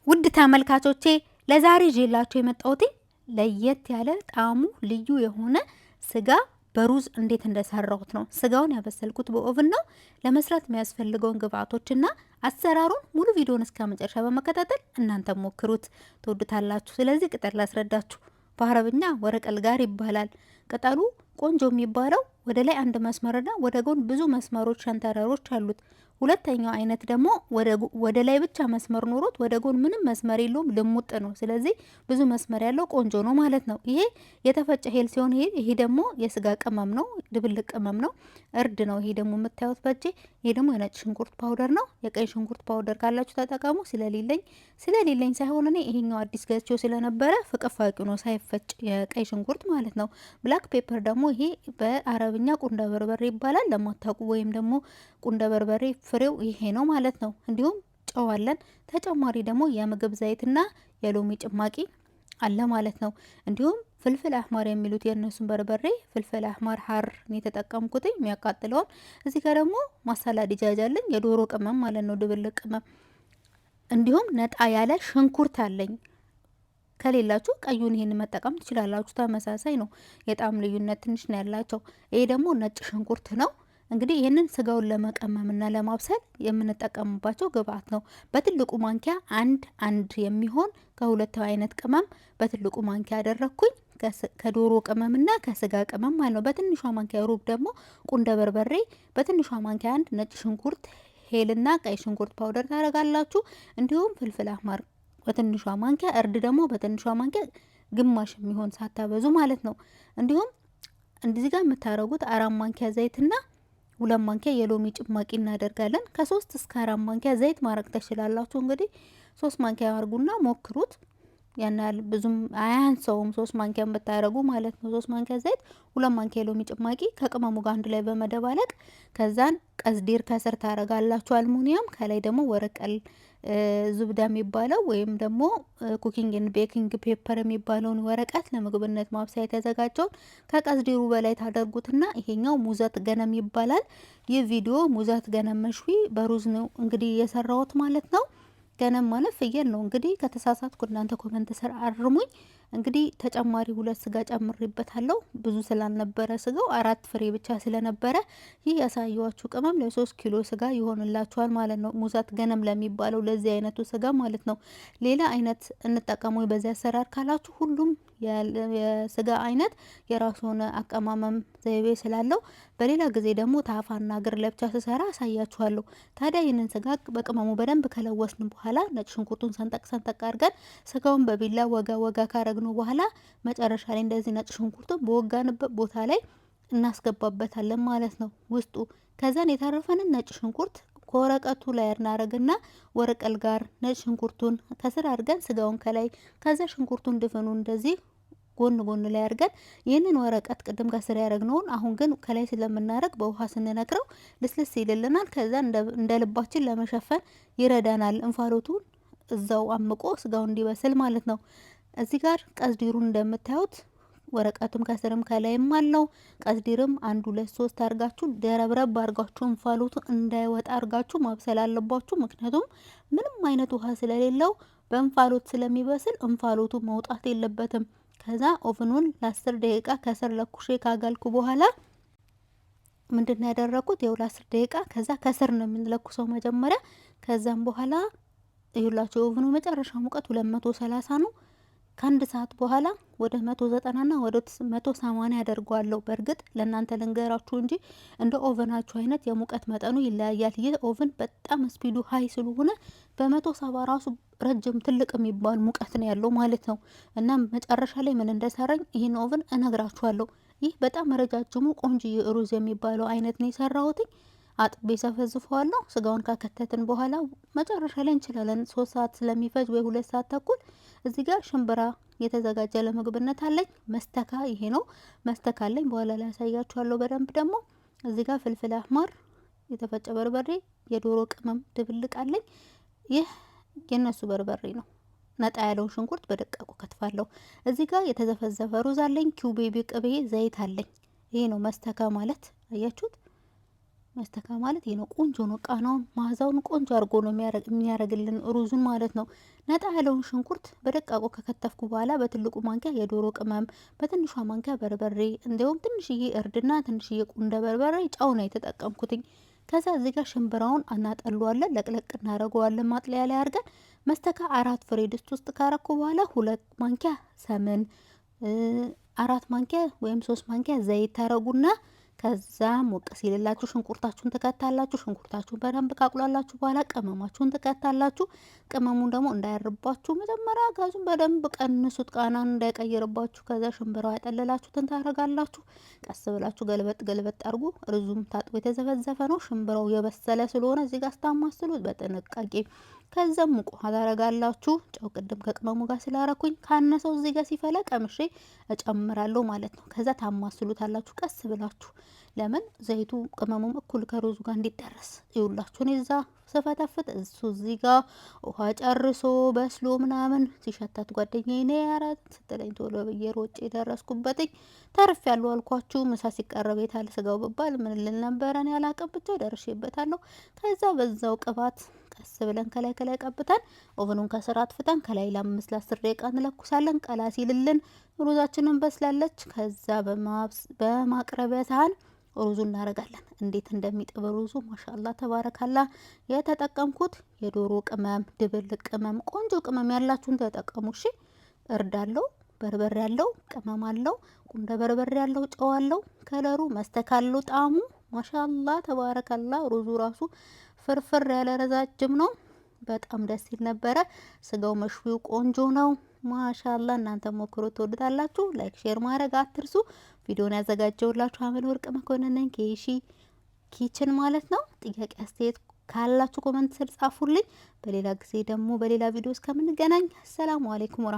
ውድ ተመልካቾቼ፣ ለዛሬ ይዤላችሁ የመጣሁት ለየት ያለ ጣዕሙ ልዩ የሆነ ስጋ በሩዝ እንዴት እንደሰራሁት ነው። ስጋውን ያበሰልኩት በ oven ነው። ለመስራት የሚያስፈልገውን ግብአቶችና አሰራሩን ሙሉ ቪዲዮን እስከ መጨረሻ በመከታተል እናንተ ሞክሩት፣ ትወዱታላችሁ። ስለዚህ ቅጠል ላስረዳችሁ። በአረብኛ ورق الغار ይባላል። ቅጠሉ ቆንጆ የሚባለው ወደ ላይ አንድ መስመርና ወደ ጎን ብዙ መስመሮች ሸንተረሮች አሉት። ሁለተኛው አይነት ደግሞ ወደ ላይ ብቻ መስመር ኖሮት ወደ ጎን ምንም መስመር የለውም፣ ልሙጥ ነው። ስለዚህ ብዙ መስመር ያለው ቆንጆ ነው ማለት ነው። ይሄ የተፈጨ ሄል ሲሆን ይሄ ደግሞ የስጋ ቅመም ነው፣ ድብልቅ ቅመም ነው፣ እርድ ነው። ይሄ ደግሞ የምታዩት በእጄ፣ ይሄ ደግሞ የነጭ ሽንኩርት powder ነው። የቀይ ሽንኩርት powder ካላችሁ ተጠቀሙ። ስለሌለኝ ሳይሆን እኔ ይሄኛው አዲስ ገዝቼው ስለነበረ ፍቅፋቂው ነው፣ ሳይፈጭ የቀይ ሽንኩርት ማለት ነው። Black pepper ደግሞ ይሄ በአረብኛ ቁንደ በርበሬ ይባላል። ለማታውቁ ወይም ደግሞ ቁንደ በርበሬ ፍሬው ይሄ ነው ማለት ነው። እንዲሁም ጨው አለን። ተጨማሪ ደግሞ የምግብ ዘይትና የሎሚ ጭማቂ አለ ማለት ነው። እንዲሁም فلفل أحمر የሚሉት የእነሱን በርበሬ فلفل أحمر حار የተጠቀምኩት የሚያቃጥለውን። እዚህ ጋር ደግሞ masala دجاج አለኝ፣ የዶሮ ቅመም ማለት ነው፣ ድብልቅ ቅመም። እንዲሁም ነጣ ያለ ሽንኩርት አለኝ። ከሌላችሁ ቀዩን ይሄን መጠቀም ትችላላችሁ። ተመሳሳይ ነው፣ የጣም ልዩነት ትንሽ ነው ያላቸው። ይሄ ደግሞ ነጭ ሽንኩርት ነው። እንግዲህ ይህንን ስጋውን ለመቀመምና ለማብሰል የምንጠቀምባቸው ግብአት ነው። በትልቁ ማንኪያ አንድ አንድ የሚሆን ከሁለት አይነት ቅመም በትልቁ ማንኪያ ያደረግኩኝ ከዶሮ ቅመምና ከስጋ ቅመም ማለት ነው። በትንሿ ማንኪያ ሩብ ደግሞ ቁንደ በርበሬ፣ በትንሿ ማንኪያ አንድ ነጭ ሽንኩርት፣ ሄልና ቀይ ሽንኩርት powder ታደርጋላችሁ። እንዲሁም فلفل أحمر በትንሿ ማንኪያ፣ እርድ ደግሞ በትንሿ ማንኪያ ግማሽ የሚሆን ሳታበዙ ማለት ነው። እንዲሁም እዚህ ጋር የምታደርጉት 4 ማንኪያ ዘይትና 2 ማንኪያ የሎሚ ጭማቂ እናደርጋለን። ከ3 እስከ 4 ማንኪያ ዘይት ማድረግ ትችላላችሁ። እንግዲህ 3 ማንኪያ አርጉና ሞክሩት። ያን ያህል ብዙም አያንሰውም። 3 ማንኪያ ብታደርጉ ማለት ነው። 3 ማንኪያ ዘይት፣ 2 ማንኪያ የሎሚ ጭማቂ ከቅመሙ ጋር አንድ ላይ በመደባለቅ ከዛን قصدير ከስር ታረጋላችሁ አልሙኒየም፣ ከላይ ደግሞ ورق الزبدة የሚባለው ወይም ደግሞ cooking and baking paper የሚባለውን ወረቀት ለምግብነት ማብሰያ የተዘጋጀውን ከ قصدير ኡ በላይ ታደርጉትና ይሄኛው موزة غنم ይባላል። ይህ ቪዲዮ موزة غنم مشوي በሩዝ ነው እንግዲህ የሰራሁት ማለት ነው። غنم ማለት ፍየል ነው። እንግዲህ ከተሳሳትኩ እናንተ comment ስር አርሙኝ። እንግዲህ ተጨማሪ ሁለት ስጋ ጨምሬበታለሁ። ብዙ ስላልነበረ ስጋው አራት ፍሬ ብቻ ስለነበረ ይህ ያሳየኋችሁ ቅመም ለ3 ኪሎ ስጋ ይሆንላችኋል ማለት ነው። موزة غنم ለሚባለው ለዚህ አይነቱ ስጋ ማለት ነው። ሌላ አይነት እንጠቀሙ በዚህ አሰራር ካላችሁ ሁሉም የስጋ አይነት የራሱ የሆነ አቀማመም ዘይቤ ስላለው በሌላ ጊዜ ደግሞ ታፋና እግር ለብቻ ስሰራ አሳያችኋለሁ። ታዲያ ይህንን ስጋ በቅመሙ በደንብ ከለወስን በኋላ ነጭ ሽንኩርቱን ሰንጠቅ ሰንጠቅ አድርገን ስጋውን በቢላ ወጋ ወጋ ካረግነው በኋላ መጨረሻ ላይ እንደዚህ ነጭ ሽንኩርቱን በወጋንበት ቦታ ላይ እናስገባበታለን ማለት ነው ውስጡ። ከዛን የተረፈንን ነጭ ሽንኩርት ከወረቀቱ ላይ እናረግና ورق الغار ነጭ ሽንኩርቱን ከስር አድርገን ስጋውን ከላይ፣ ከዛ ሽንኩርቱን ድፍኑ እንደዚህ ጎን ጎን ላይ አድርገን ይህንን ወረቀት ቅድም ከስር ያደረግነውን አሁን ግን ከላይ ስለምናደርግ በውሃ ስንነክረው ልስልስ ይልልናል። ከዛ እንደ ልባችን ለመሸፈን ይረዳናል። እንፋሎቱን እዛው አምቆ ስጋው እንዲበስል ማለት ነው። እዚህ ጋር قصدير ኡን እንደምታዩት ወረቀቱም ከስርም ከላይም አለው። قصدير ም አንድ ሁለት ሶስት አርጋችሁ ደረብረብ አርጋችሁ እንፋሎቱ እንዳይወጣ አርጋችሁ ማብሰል አለባችሁ። ምክንያቱም ምንም አይነት ውሃ ስለሌለው በእንፋሎት ስለሚበስል እንፋሎቱ መውጣት የለበትም። ከዛ oven ኑን ለ10 ደቂቃ ከስር ለኩሼ ካጋልኩ በኋላ ምንድን ነው ያደረኩት? ይኸው ለ10 ደቂቃ ከዛ ከስር ነው የምንለኩሰው መጀመሪያ። ከዛም በኋላ ይሁላችሁ የ oven ኑ መጨረሻ ሙቀት 230 ነው። ከአንድ ሰዓት በኋላ ወደ 190 ና ወደ 180 ያደርገዋለሁ። በእርግጥ ለእናንተ ልንገራችሁ እንጂ እንደ oven ኣችሁ አይነት የሙቀት መጠኑ ይለያያል። ይህ oven በጣም speed ኡ high ስለሆነ በ170 ራሱ ረጅም ትልቅ የሚባል ሙቀት ነው ያለው ማለት ነው። እና መጨረሻ ላይ ምን እንደሰራኝ ይህን oven እነግራችኋለሁ። ይህ በጣም ረጃጅሙ ቆንጆ ሩዝ የሚባለው አይነት ነው የሰራሁትኝ። አጥቤ ሰፈዝፈዋለሁ። ስጋውን ካከተትን በኋላ መጨረሻ ላይ እንችላለን 3 ሰዓት ስለሚፈጅ ወይ 2 ሰዓት ተኩል። እዚህ ጋር ሽምብራ የተዘጋጀ ለምግብነት አለኝ። መስተካ ይሄ ነው መስተካ አለኝ። በኋላ ላይ ያሳያችኋለሁ በደንብ ደግሞ። እዚህ ጋር فلفل أحمر፣ የተፈጨ በርበሬ፣ የዶሮ ቅመም ድብልቅ አለኝ። ይህ የነሱ በርበሬ ነው። ነጣ ያለውን ሽንኩርት በደቃቁ ከትፋለሁ። እዚህ ጋር የተዘፈዘፈ ሩዝ አለኝ። ኪውቤቢ ቅቤ፣ ዘይት አለኝ። ይሄ ነው መስተካ ማለት አያችሁት። መስተካ ማለት ይሄ ነው። ቆንጆ ነው። ቃናውን መዓዛውን ቆንጆ አድርጎ ነው የሚያረግልን ሩዙን ማለት ነው። ነጣ ያለውን ሽንኩርት በደቃቁ ከከተፍኩ በኋላ በትልቁ ማንኪያ የዶሮ ቅመም፣ በትንሿ ማንኪያ በርበሬ፣ እንዲሁም ትንሽዬ እርድና ትንሽዬ ቁንደ በርበሬ፣ ጨው ነው የተጠቀምኩትኝ። ከዛ እዚህ ጋር ሽምብራውን እናጠለዋለን፣ ለቅለቅ እናደርገዋለን። ማጥለያ ላይ አድርገን መስተካ 4 ፍሬ ድስት ውስጥ ካረኩ በኋላ 2 ማንኪያ ሰምን፣ 4 ማንኪያ ወይም 3 ማንኪያ ዘይት ታረጉና ከዛ ሞቅ ሲልላችሁ ሽንኩርታችሁን ትከታላችሁ። ሽንኩርታችሁን በደንብ ካቁላላችሁ በኋላ ቅመማችሁን ትከታላችሁ። ቅመሙን ደግሞ እንዳያርባችሁ መጀመሪያ ጋዙን በደንብ ቀንሱት፣ ቃናን እንዳይቀይርባችሁ። ከዛ ሽምብራው ያጠለላችሁትን ታረጋላችሁ። ቀስ ብላችሁ ገልበጥ ገልበጥ አድርጉ። ሩዙም ታጥቦ የተዘፈዘፈ ነው። ሽምብራው የበሰለ ስለሆነ እዚህ ጋር ስታማስሉት በጥንቃቄ። ከዛም ሙቅ ውሃ ታረጋላችሁ። ጨው ቅድም ከቅመሙ ጋር ስላረኩኝ ካነሰው እዚህ ጋር ሲፈላ ቀምሼ እጨምራለሁ ማለት ነው። ከዛ ታማስሉታላችሁ ቀስ ብላችሁ። ለምን ዘይቱ ቅመሙም እኩል ከሩዙ ጋር እንዲደረስ ይውላችሁ። እኔ እዛ ስፈተፍት እሱ እዚህ ጋር ውሃ ጨርሶ በስሎ ምናምን ሲሸታት ጓደኛዬ ነይ ኧረ ስትለኝ ቶሎ ብዬ ሮጬ የደረስኩበትኝ ተርፍ ያለው አልኳችሁ። ምሳ ሲቀረብ የታለ ስጋው ብባል ምን ልል ነበረ? እኔ አላቅም፣ ብቻ ደርሼበታለሁ። ከዛ በዛው ቅባት ቀስ ብለን ከላይ ከላይ ቀብተን oven ኑን ከስር አጥፍተን ከላይ ለ5 ለ10 ደቂቃ እንለኩሳለን። ቀላ ሲልልን ሩዛችንን በስላለች። ከዛ በማቅረቢያ ሳህን ሩዙ እናደርጋለን። እንዴት እንደሚጥም ሩዙ ማሻላ ተባረካላ። የተጠቀምኩት የዶሮ ቅመም፣ ድብልቅ ቅመም፣ ቆንጆ ቅመም ያላችሁን ተጠቀሙ። እሺ እርድ አለው፣ በርበሬ ያለው፣ ቅመም አለው፣ ቁንደ በርበሬ ያለው፣ ጨው አለው፣ ከለሩ መስተካለው፣ ጣዕሙ ማሻላ ተባረካላ። ሩዙ ራሱ ፍርፍር ያለ ረዛጅም ነው። በጣም ደስ ይል ነበረ። ስጋው መሽዊው ቆንጆ ነው። ማሻላ እናንተ ሞክሮ ትወዱታላችሁ። Like share ማድረግ አትርሱ። ቪዲዮን ያዘጋጀውላችሁ አመል ወርቅ መኮንን ነኝ ከየሺ Kitchen ማለት ነው። ጥያቄ አስተያየት ካላችሁ comment ስር ጻፉልኝ። በሌላ ጊዜ ደግሞ በሌላ ቪዲዮ እስከምንገናኝ ሰላሙ አለይኩም ወራህመቱላሂ።